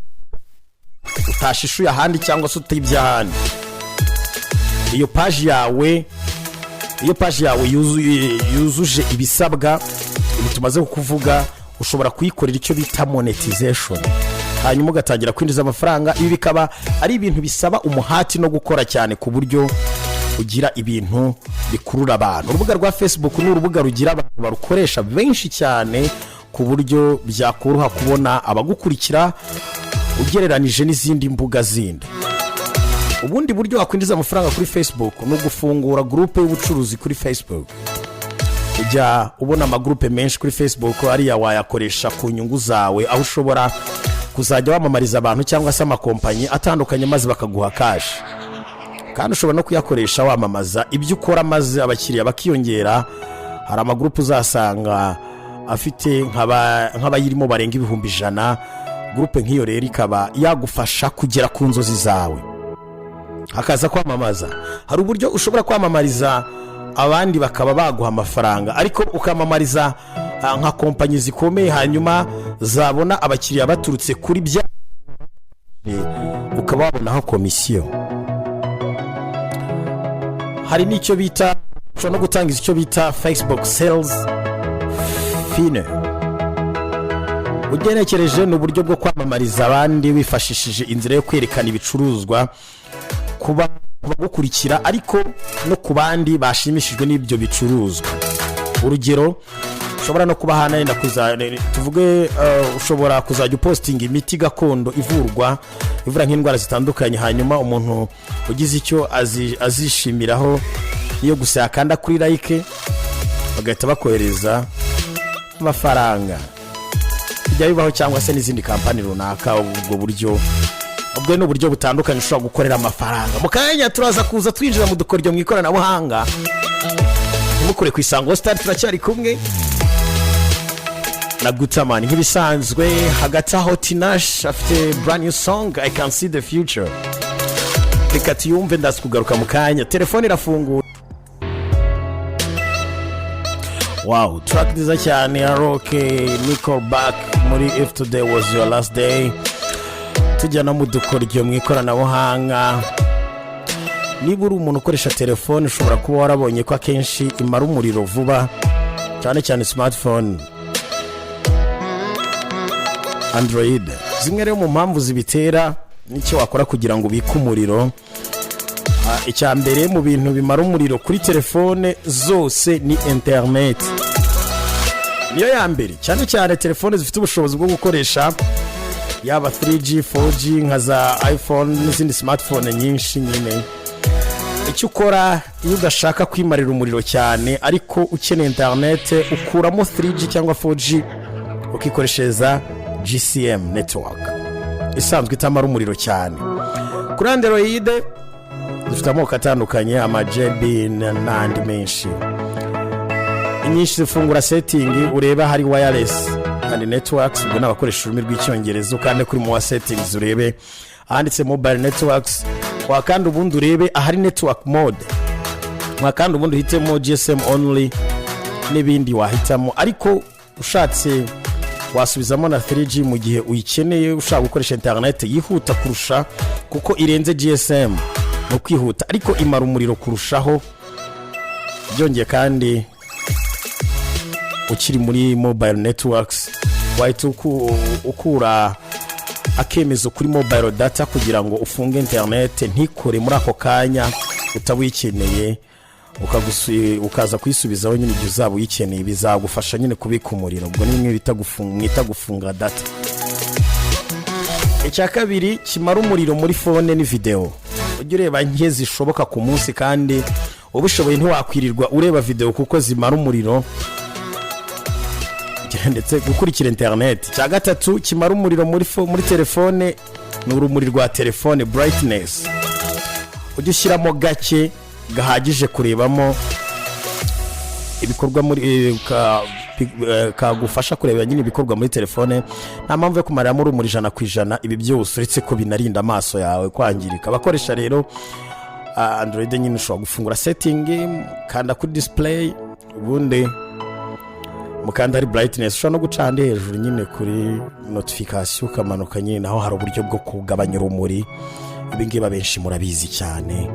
utashishuye ahandi cyangwa se utibye ahandi. Iyo paji yawe yuzuje ibisabwa ibi tumaze kuvuga, ushobora gutangira gukorera amafaranga kuri Facebook. Ushobora kuyikorera icyo bita monetization, hanyuma ugatangira kwinjiza amafaranga. Ibi bikaba ari ibintu bisaba umuhati no gukora cyane ku buryo ugira ibintu bikurura abantu. Urubuga rwa Facebook ni urubuga rugira abantu barukoresha benshi cyane, ku buryo byakoroha kubona abagukurikira ugereranije n'izindi mbuga zindi. Ubundi buryo wakwinjiza amafaranga kuri Facebook ni ugufungura groupe y'ubucuruzi kuri Facebook. Ujya ubona amagurupe menshi kuri Facebook, ariya wayakoresha ku nyungu zawe, aho ushobora kuzajya wamamariza abantu cyangwa se amakompanyi atandukanye, maze bakaguha cash. Kandi ushobora no kuyakoresha wamamaza ibyo ukora, maze abakiriya bakiyongera. Hari amagurupe uzasanga afite nk'abayirimo barenga 100,000. Groupe nk'iyo rero ikaba yagufasha kugera ku nzozi zawe. Hakaza kwamamaza. Hari uburyo ushobora kwamamariza abandi bakaba baguha amafaranga, ariko ukamamariza nka kompanyi zikomeye, hanyuma zabona abakiriya baturutse kuri bya, ukaba wabonaho komisiyo. Hari n'icyo bita, ushobora no gutangiza icyo bita Facebook sales funnel. Ugenekereje, ni uburyo bwo kwamamariza abandi wifashishije inzira yo kwerekana ibicuruzwa kuba bagukurikira, ariko no ku bandi bashimishijwe n'ibyo bicuruzwa. Urugero, ushobora no kuba hano yenda tuvuge ushobora kuzajya upostinga imiti gakondo ivura nk'indwara zitandukanye, hanyuma umuntu ugize icyo azishimiraho iyo gusa yakanda kuri like, bagahita bakohereza amafaranga. Bijya bibaho, cyangwa se n'izindi kampani runaka. Ubwo buryo, ubwo ni uburyo butandukanye ushobora gukorera amafaranga. Mu kanya turaza kuza twinjira mu dukoryo mu ikoranabuhanga. Ntimukure ku Isango Star, turacyari kumwe na Gutamani nk'ibisanzwe. Hagati aho, Tinashe afite brand new song, "I Can See the Future". Reka tuyumve, ndaza kugaruka mu kanya. Telefone irafunguye. Wow, track nziza cyane ya rock, Nickelback muri "If Today Was Your Last Day". Tujya no mu dukoryo mu ikoranabuhanga. Niba uri umuntu ukoresha telefone, ushobora kuba warabonye ko akenshi imara umuriro vuba, cyane cyane smartphone Android. Zimwe rero mu mpamvu zibitera n'icyo wakora kugira ngo ubike umuriro. Icya mbere mu bintu bimara umuriro kuri telefone zose ni interineti, niyo ya mbere, cyane cyane telefone zifite ubushobozi bwo gukoresha yaba 3G, 4G, nka za iPhone n'izindi smartphone nyinshi nyine. Icyo ukora iyo udashaka kwimarira umuriro cyane ariko ukeneye interineti, ukuramo 3G cyangwa 4G, ukikoreshereza GSM network isanzwe itamara umuriro cyane. Kuri Android dufite amoko atandukanye, ama JB n'andi menshi. Inyinshi zifungura setting, urebe ahari wireless and networks, ubwo ni abakoresha ururimi rw'Icyongereza. Ukande kuri more settings, urebe ahanditse mobile networks, wakanda ubundi urebe ahari network mode, wakanda ubundi uhitemo GSM only n'ibindi wahitamo. Ariko ushatse wasubizamo na 3G mu gihe uyikeneye, ushaka gukoresha interineti yihuta kurusha, kuko irenze GSM mu kwihuta, ariko imara umuriro kurushaho. Byongeye kandi, ukiri muri mobile networks, wahita ukura akemezo kuri mobile data kugira ngo ufunge interineti ntikore muri ako kanya utaba uyikeneye, ukaza kuyisubizaho nyine igihe uzaba uyikeneye. Bizagufasha nyine kubika umuriro. Ubwo ni bimwe bita mwita gufunga data. Icya kabiri kimara umuriro muri phone ni videwo. Ujye ureba nke zishoboka ku munsi, kandi ubishoboye ntiwakwirirwa ureba videwo kuko zimara umuriro, ndetse gukurikira interineti. Icya gatatu kimara umuriro muri telefone ni urumuri rwa telefone, brightness. Ujye ushyiramo gake gahagije kurebamo ibikorwa muri kagufasha kureba nyine ibikorwa muri telefone. Nta mpamvu yo kumariramo urumuri 100%. Ibi byose, uretse ko binarinda amaso yawe kwangirika. Abakoresha rero Android nyine, ushobora gufungura setting, kanda kuri display, ubundi mukanda hari brightness. Ushobora no guca ahandi hejuru nyine kuri notification, ukamanuka nyine, naho hari uburyo bwo kugabanya urumuri. Ibi ngibi abenshi murabizi cyane.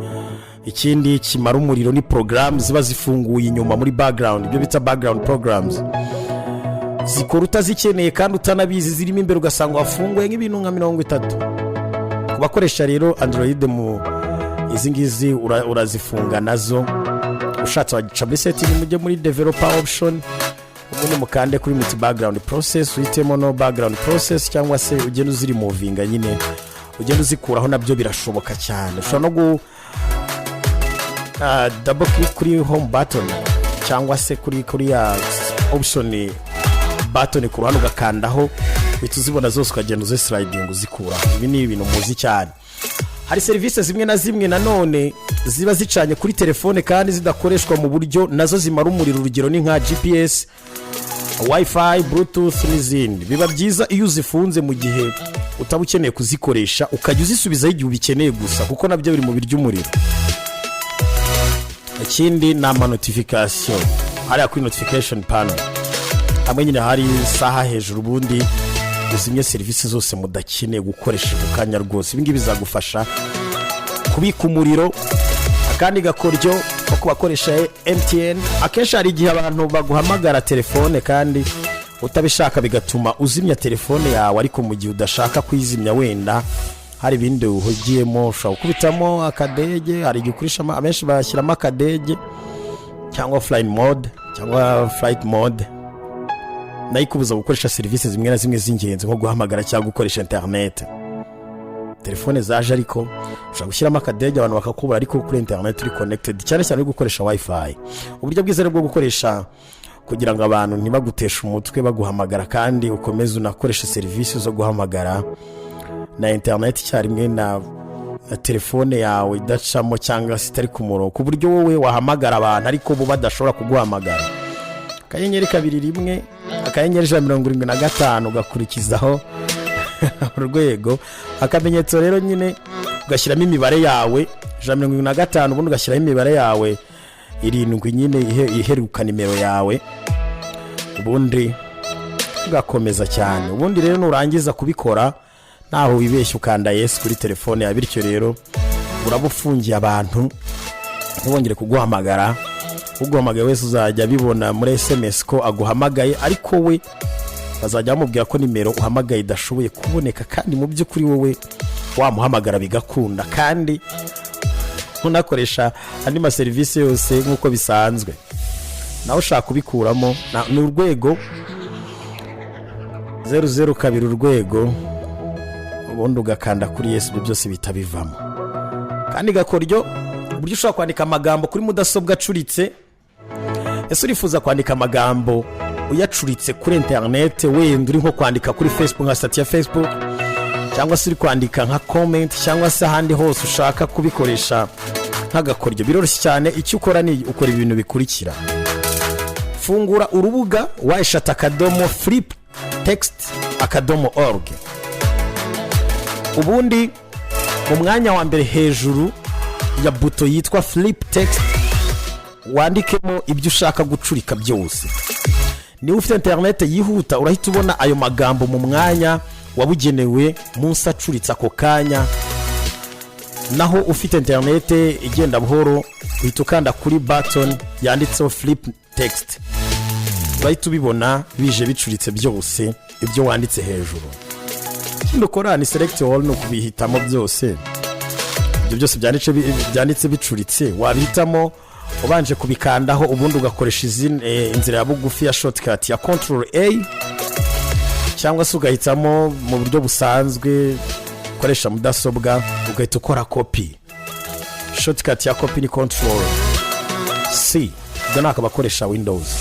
Ikindi kimara umuriro ni porogaramu ziba zifunguye inyuma muri background, ibyo bita background programs. Zikora utazikeneye kandi utanabizi, zirimo imbere, ugasanga wafunguye nk'ibintu nka 30. Ku bakoresha rero Android, mu izi ngizi urazifunga nazo. Ushatse wagica muri setting, mujye muri developer option, ubundi mukande kuri mute background process, uhitemo no background process, cyangwa se ugenda uzirimuvinga nyine, ugenda uzikuraho, nabyo birashoboka cyane. Ushobora no gu double click kuri home button cyangwa se kuri ya option button ku ruhande, ugakandaho, uhita uzibona zose, ukagenda uzisliding uzikuraho. Ibi ni ibintu muzi cyane. Hari serivisi zimwe na zimwe nanone ziba zicanye kuri telefone kandi zidakoreshwa mu buryo nazo zimara umuriro. Urugero ni nka GPS, WiFi, Bluetooth n'izindi. Biba byiza iyo uzifunze mu gihe utaba ukeneye kuzikoresha, ukajya uzisubizaho igihe ubikeneye gusa, kuko nabyo biri mu birya umuriro. Ikindi ni amanotification. Hariya kuri notification panel, hamwe nyine hari isaha hejuru, ubundi uzimye serivisi zose mudakeneye gukoresha ako kanya rwose. Ibi ngibi bizagufasha kubika umuriro. Akandi gakoryo ko ku bakoresha MTN, akenshi hari igihe abantu baguhamagara telefone kandi utabishaka, bigatuma uzimya telefone yawe. Ariko mu gihe udashaka kuyizimya, wenda hari ibindi uhugiyemo, ushobora gukubitamo akadege. Hari igihe ukurishamo, abenshi bashyiramo akadege cyangwa flying mode cyangwa flight mode, nayo ikubuza gukoresha serivisi zimwe na zimwe z'ingenzi nko guhamagara cyangwa gukoresha interineti. Telefone zaje ariko ushobora gushyiramo akadege abantu bakakubura, ariko kuri interineti uri connected, cyane cyane uri gukoresha WiFi. Uburyo bwiza rero bwo gukoresha kugira ngo abantu ntibaguteshe umutwe baguhamagara kandi ukomeze unakoreshe serivisi zo guhamagara na interineti icyarimwe na telefone yawe idacamo cyangwa se itari ku murongo, ku buryo wowe wahamagara abantu ariko bo badashobora kuguhamagara: *221*175, ugakurikizaho urwego, akamenyetso rero nyine, ugashyiramo imibare yawe 175, ubundi ugashyiraho imibare yawe 7 nyine iheruka nimero yawe, ubundi ugakomeza cyane. Ubundi rero nurangiza kubikora, ntaho wibeshya, ukanda yes kuri telefone yawe. Bityo rero uraba ufungiye abantu ntibongere kuguhamagara. Uguhamagaye wese uzajya abibona muri SMS ko aguhamagaye, ariko we bazajya bamubwira ko nimero uhamagaye idashoboye kuboneka, kandi mu by'ukuri wowe wamuhamagara bigakunda, kandi unakoresha andi maserivisi yose nk'uko bisanzwe. Nawe ushaka kubikuramo, ni *002#, ubundi ugakanda kuri yes, ibyo byose bihita bivamo. Kandi gakoryo, uburyo ushobora kwandika amagambo kuri mudasobwa acuritse. Ese urifuza kwandika amagambo uyacuritse kuri interineti? Wenda uri nko kwandika kuri Facebook, nka status ya Facebook, cyangwa se uri kwandika nka comment, cyangwa se ahandi hose ushaka kubikoresha nk'agakoryo, biroroshye cyane. Icyo ukora ni ukora ibintu bikurikira: fungura urubuga w3.fliptext.org, ubundi mu mwanya wa mbere hejuru ya buto yitwa flip text wandikemo ibyo ushaka gucurika byose. Niba ufite interineti yihuta, urahita ubona ayo magambo mu mwanya wabugenewe munsi acuritse ako kanya. Naho ufite interineti igenda buhoro, uhita ukanda kuri button yanditseho flip text, urahita ubibona bije bicuritse byose ibyo wanditse hejuru. Ikindi ukora ni select all, ni ukubihitamo byose. Ibyo byose byanditse bicuritse wabihitamo ubanje kubikandaho, ubundi ugakoresha inzira ya bugufi ya shortcut ya control A, cyangwa se ugahitamo mu buryo busanzwe ukoresha mudasobwa, ugahita ukora copy. Shortcut ya copy ni control C. Ibyo ni abakoresha Windows.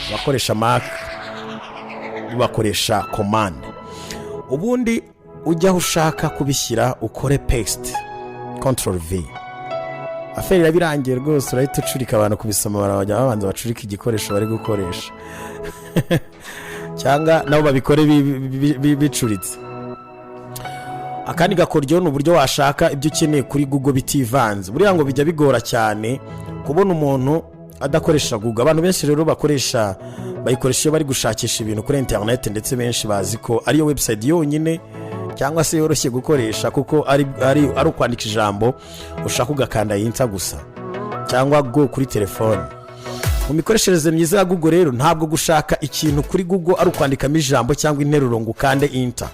Abakoresha Mac bakoresha command. Ubundi ujya aho ushaka kubishyira, ukore paste, control V. Affaire iraba irangiye rwose, urahita ucurika. Abantu kubisoma barabajya babanza bacurika igikoresho bari gukoresha, cyangwa nabo babikore bicuritse. Akandi gakoryo ni uburyo washaka ibyo ukeneye kuri Google bitivanze. Buriya ngo bijya bigora cyane kubona umuntu adakoresha Google. Abantu benshi rero bakoresha, bayikoresha iyo bari gushakisha ibintu kuri interineti, ndetse benshi bazi ko ariyo website yonyine cyangwa se yoroshye gukoresha, kuko ari ukwandika ijambo ushaka ugakanda enter gusa cyangwa go kuri telefone. Mu mikoreshereze myiza ya Google rero, ntabwo gushaka ikintu kuri Google ari ukwandikamo ijambo cyangwa interuro ngo ukande enter.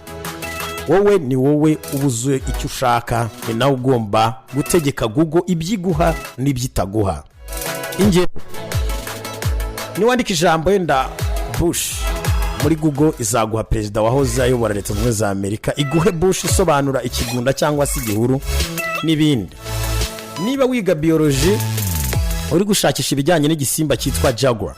Wowe ni wowe uba uzi icyo ushaka, ni nawe ugomba gutegeka Google ibyo iguha n'ibyo itaguha. Ingero: niwandika ijambo wenda Bush muri Google, izaguha perezida wahoze ayobora Leta Zunze Ubumwe za Amerika, iguhe bush isobanura ikigunda cyangwa se igihuru n'ibindi. Niba wiga biology, uri gushakisha ibijyanye n'igisimba cyitwa jaguar,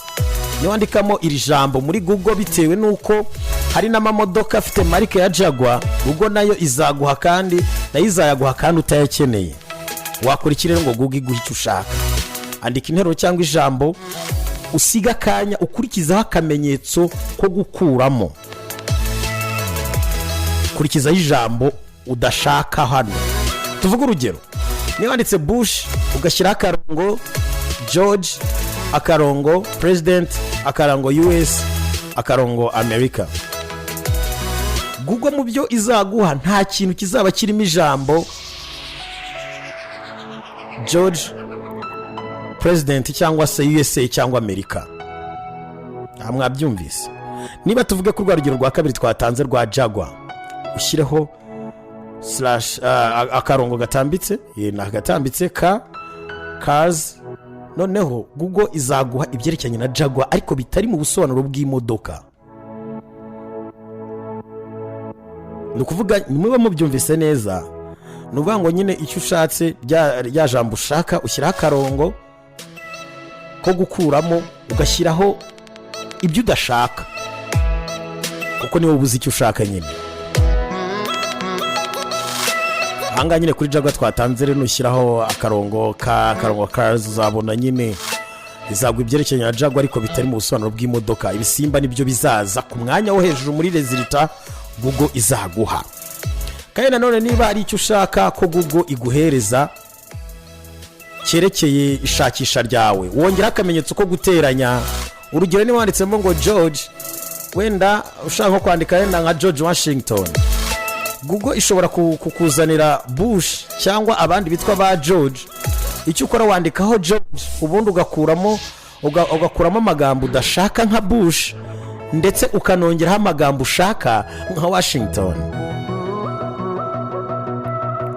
niwandikamo iri jambo muri Google, bitewe n'uko hari n'amamodoka afite marike ya Jaguar, Google nayo izaguha, kandi nayo izayaguha kandi utayakeneye. Wakora iki rero ngo Google iguhe icyo ushaka? Andika interuro cyangwa ijambo, usiga akanya, ukurikizaho akamenyetso ko gukuramo, kurikizaho ijambo udashaka. Hano tuvuge urugero: niba wanditse Bush, ugashyiraho akarongo George, akarongo president, akarongo US, akarongo America, Google mu byo izaguha nta kintu kizaba kirimo ijambo George president cyangwa se USA cyangwa Amerika. Aha mwabyumvise? Niba tuvuge ko rwa rugero rwa kabiri twatanze rwa Jaguar, ushyireho slash, akarongo gatambitse, ni agatambitse ka cars, noneho Google izaguha ibyerekeranye na Jaguar ariko bitari mu busobanuro bw'imodoka. Ni ukuvuga, niba mubyumvise neza, ni ukuvuga ngo nyine icyo ushatse, rya jambo ushaka, ushyiraho akarongo ko gukuramo, ugashyiraho ibyo udashaka, kuko niwe ubuze icyo ushaka nyine. Ahangaha nyine kuri Jaguar twatanze rero, nushyiraho akarongo ka akarongo kazi, uzabona nyine izagwa ibyerekeranye na Jaguar ariko bitari mu busobanuro bw'imodoka. Ibisimba nibyo bizaza ku mwanya wo hejuru muri résultat Google izaguha. Kandi nanone niba hari icyo ushaka ko Google iguhereza cyerekeye ishakisha ryawe, wongeraho akamenyetso ko guteranya. Urugero, niba wanditsemo ngo George, wenda ushaka nko kwandika wenda nka George Washington, Google ishobora kukuzanira Bush cyangwa abandi bitwa ba George. Icyo ukora, wandikaho George, ubundi ugakuramo amagambo udashaka nka Bush, ndetse ukanongeraho amagambo ushaka nka Washington.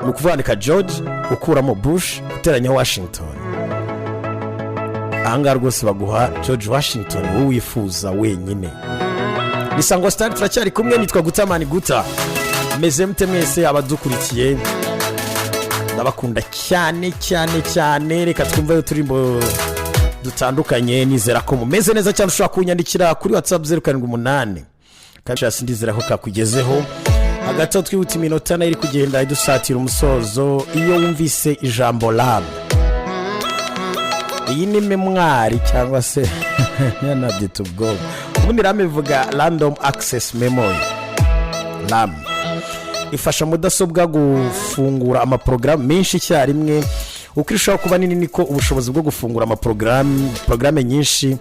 Ni ukuvuga, wandika George, ukuramo Bush, uteranyaho Washington. Ahangaha rwose baguha George Washington wowe wifuza wenyine. Ni Sangwa Sitari, turacyari kumwe, nitwa Gutamani Guta. Meze mute mwese abadukurikiye? Ndabakunda cyane cyane cyane. Reka twumve uturirimbo dutandukanye. Nizera ko mumeze neza cyane. Ushobora kunyandikira kuri WhatsApp 078 kandi ndizera ko kakugezeho. Hagati aho twihuta, iminota nayo iri kugenda idusatira umusozo. Iyo wumvise ijambo RAM, iyi ni mémoire cyangwa se nabyita ubwonko. Ubundi RAM ivuga random access memory. RAM ifasha mudasobwa gufungura amaporogaramu menshi icyarimwe. Uko irushaho kuba nini, niko ubushobozi bwo gufungura amaporogaramu, porogaramu nyinshi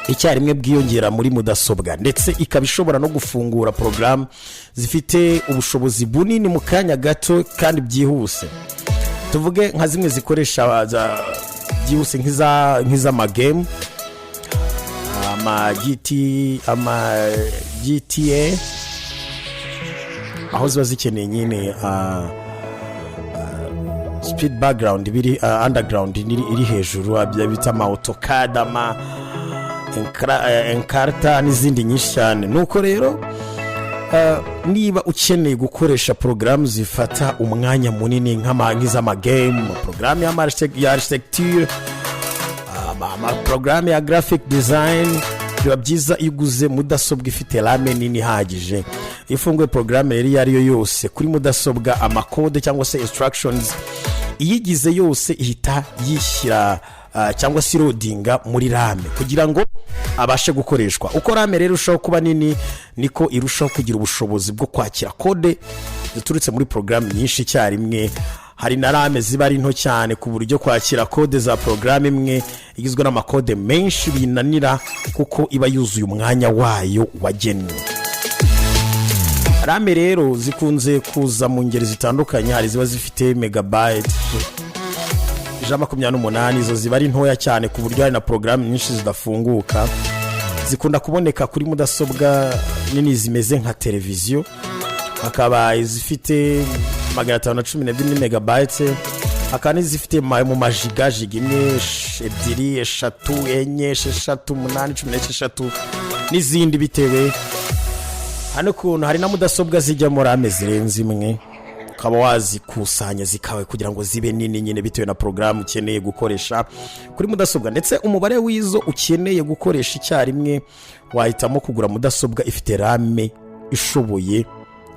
icyarimwe bwiyongera muri mudasobwa, ndetse ikaba ishobora no gufungura porogaramu zifite ubushobozi bunini mu kanya gato kandi byihuse. Tuvuge nka zimwe zikoresha byihuse, nk'iz'amagame, ama GT, ama GTA, aho ziba zikeneye nyine speed background biri underground iri hejuru, bita ama AutoCAD, ama Encarta n'izindi nyinshi cyane. Nuko rero niba ukeneye gukoresha porogaramu zifata umwanya munini nk'iz'amagame, porogaramu ya architecture, amaporogaramu ya graphic design, biba byiza iyo uguze mudasobwa ifite RAM nini ihagije. Iyo ufunguye porogaramu rero iyo ari yo yose kuri mudasobwa, amakode cyangwa se instructions iyigize yose ihita yishyira cyangwa se iloadinga muri RAM kugira ngo abashe gukoreshwa. Uko RAM rero irushaho kuba nini, niko irushaho kugira ubushobozi bwo kwakira kode ziturutse muri porogaramu nyinshi icyarimwe. Hari na RAM ziba ari nto cyane ku buryo kwakira kode za porogaramu imwe igizwe n'amakode menshi binanira, kuko iba yuzuye umwanya wayo wagenwe. RAM rero zikunze kuza mu ngeri zitandukanye. Hari ziba zifite megabyte 128. Izo ziba ari ntoya cyane ku buryo hari na porogaramu nyinshi zidafunguka. Zikunda kuboneka kuri mudasobwa nini zimeze nka televiziyo. Hakaba izifite 512 megabytes, hakaba n'izifite mu majigajiga 1, 2, 3, 4, 6, 8, 16 n'izindi, bitewe hano ukuntu hari na mudasobwa zijyamo RAM zirenze imwe, ukaba wazikusanya zikawe kugira ngo zibe nini nyine, bitewe na porogaramu ukeneye gukoresha kuri mudasobwa ndetse umubare w'izo ukeneye gukoresha icyarimwe. Wahitamo kugura mudasobwa ifite RAM ishoboye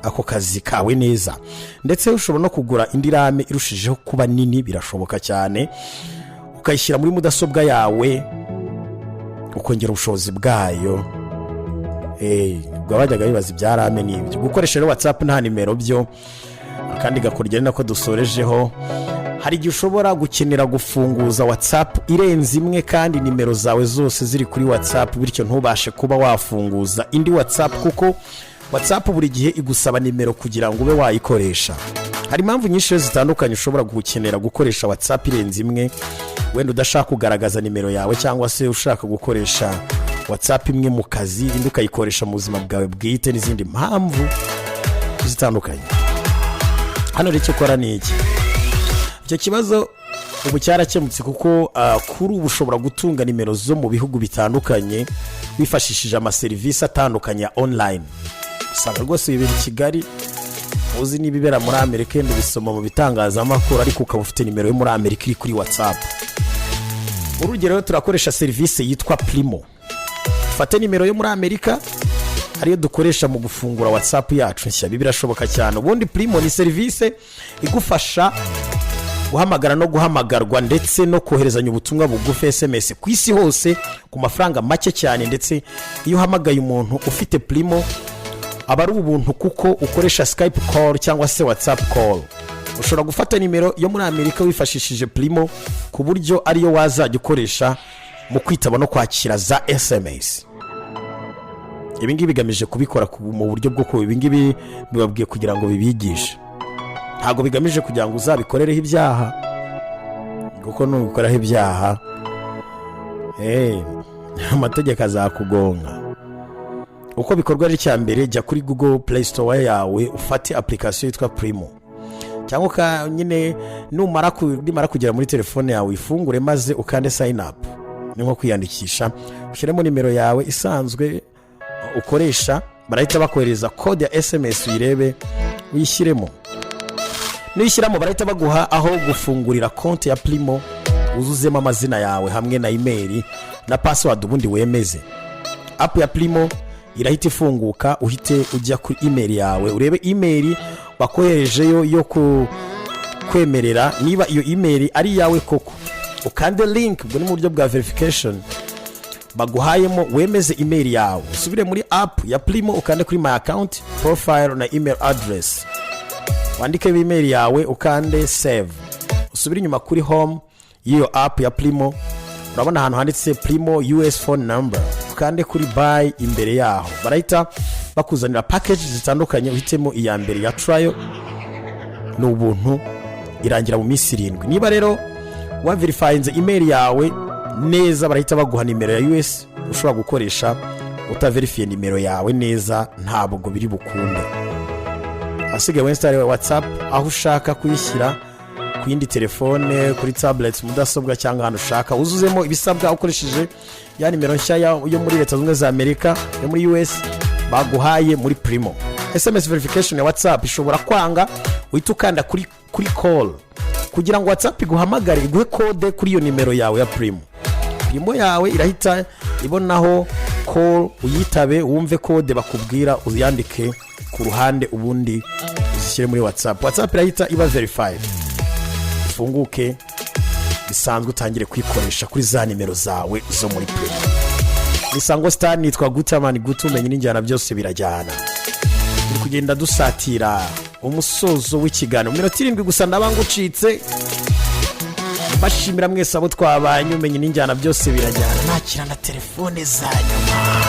ako kazi kawe neza, ndetse ushobora no kugura indi RAM irushijeho kuba nini, birashoboka cyane, ukayishyira muri mudasobwa yawe, ukongera ubushobozi bwayo. Ubwo bajyaga bibaza ibya RAM n'ibyo gukoresha rero WhatsApp nta nimero byo. Akandi gakurya ari nako dusorejeho: hari igihe ushobora gukenera gufunguza WhatsApp irenze imwe kandi nimero zawe zose ziri kuri WhatsApp, bityo ntubashe kuba wafunguza indi WhatsApp, kuko WhatsApp buri gihe igusaba nimero kugira ngo ube wayikoresha. Hari impamvu nyinshi rero zitandukanye ushobora gukenera gukoresha WhatsApp irenze imwe, wenda udashaka kugaragaza nimero yawe, cyangwa se ushaka gukoresha WhatsApp imwe mu kazi, indi ukayikoresha mu buzima bwawe bwite, n'izindi mpamvu zitandukanye. Hano rero icyo ukora ni iki? Icyo kibazo ubu cyarakemutse, kuko kuri ubu ushobora gutunga nimero zo mu bihugu bitandukanye wifashishije amaserivisi atandukanye ya online. Usanga rwose wibera i Kigali, uzi niba ibera muri Amerika, wenda ubisoma mu bitangazamakuru, ariko ukaba ufite nimero yo muri Amerika iri kuri WhatsApp. Urugero rero, turakoresha serivisi yitwa Primo. Ufate nimero yo muri Amerika ariyo dukoresha mu gufungura WhatsApp yacu nshya. Ibi birashoboka cyane. Ubundi Primo ni serivisi igufasha guhamagara no guhamagarwa, ndetse no koherezanya ubutumwa bugufi, SMS, ku isi hose ku mafaranga make cyane. Ndetse iyo uhamagaye umuntu ufite Primo aba ari ubuntu, kuko ukoresha Skype call cyangwa se WhatsApp call. Ushobora gufata nimero yo muri Amerika wifashishije Primo, ku buryo ariyo wazajya ukoresha mu kwitaba no kwakira za SMS. Ibi ngibi bigamije kubikora mu buryo bwo kuba, ibi ngibi bibabwiye kugira ngo bibigishe, ntabwo bigamije kugira ngo uzabikorereho ibyaha, kuko nubikoraho ibyaha amategeko azakugonga. Uko bikorwa ari, icya mbere, jya kuri Google Play Store yawe, ufate application yitwa Primo, cyangwa nyine nimara kugera muri telefone yawe uyifungure, maze ukande sign up, ni nko kwiyandikisha. Ushyiremo nimero yawe isanzwe ukoresha, barahita bakohereza kode ya SMS, uyirebe uyishyiremo. Nuyishyiramo barahita baguha aho gufungurira konti ya Primo, wuzuzemo amazina yawe hamwe na email na password, ubundi wemeze. App ya Primo irahita ifunguka, uhite ujya kuri email yawe, urebe email bakoherejeyo yo kwemerera niba iyo email ari iyawe koko, ukande link. Ubwo ni mu buryo bwa verification baguhayemo, wemeze email yawe. Usubire muri app ya Primo, ukande kuri my account, profile na email address, wandike email yawe, ukande save. Usubire inyuma kuri home y'iyo app ya Primo, urabona ahantu handitse Primo US phone number, ukande kuri buy imbere yaho. Barahita bakuzanira package zitandukanye, uhitemo iya mbere ya trial, ni ubuntu, irangira mu minsi 7. Niba rero waverifayinze email yawe neza, barahita baguha nimero ya US ushobora gukoresha. Utaverifiye nimero yawe neza ntabwo biri bukunde. Ahasigaye winstall WhatsApp aho ushaka kuyishyira, ku yindi telefone, kuri tablet, mudasobwa cyangwa ahantu ushaka. Wuzuzemo ibisabwa ukoresheje ya nimero nshya yo muri Leta Zunze Ubumwe za Amerika, yo muri US baguhaye muri Primo. SMS verification ya WhatsApp ishobora kwanga, uhita ukanda kuri call kugira ngo WhatsApp iguhamagare, iguhe kode kuri iyo nimero yawe ya Primo. Primo yawe irahita ibonaho call, uyitabe, wumve kode bakubwira, uyandike ku ruhande, ubundi uzishyire muri WhatsApp. WhatsApp irahita iba verified, ifunguke bisanzwe, utangire kuyikoresha kuri za nimero zawe zo muri Primo. Isango Star, nitwa Gutamani Guta, umenye n'injyana byose birajyana. Turi kugenda dusatira umusozo w'ikiganiro, minota 7 gusa ndaba ngucitse. Mbashimira mwese abo twabanye, umenye n'injyana byose birajyana. Nakira na telefone za nyuma.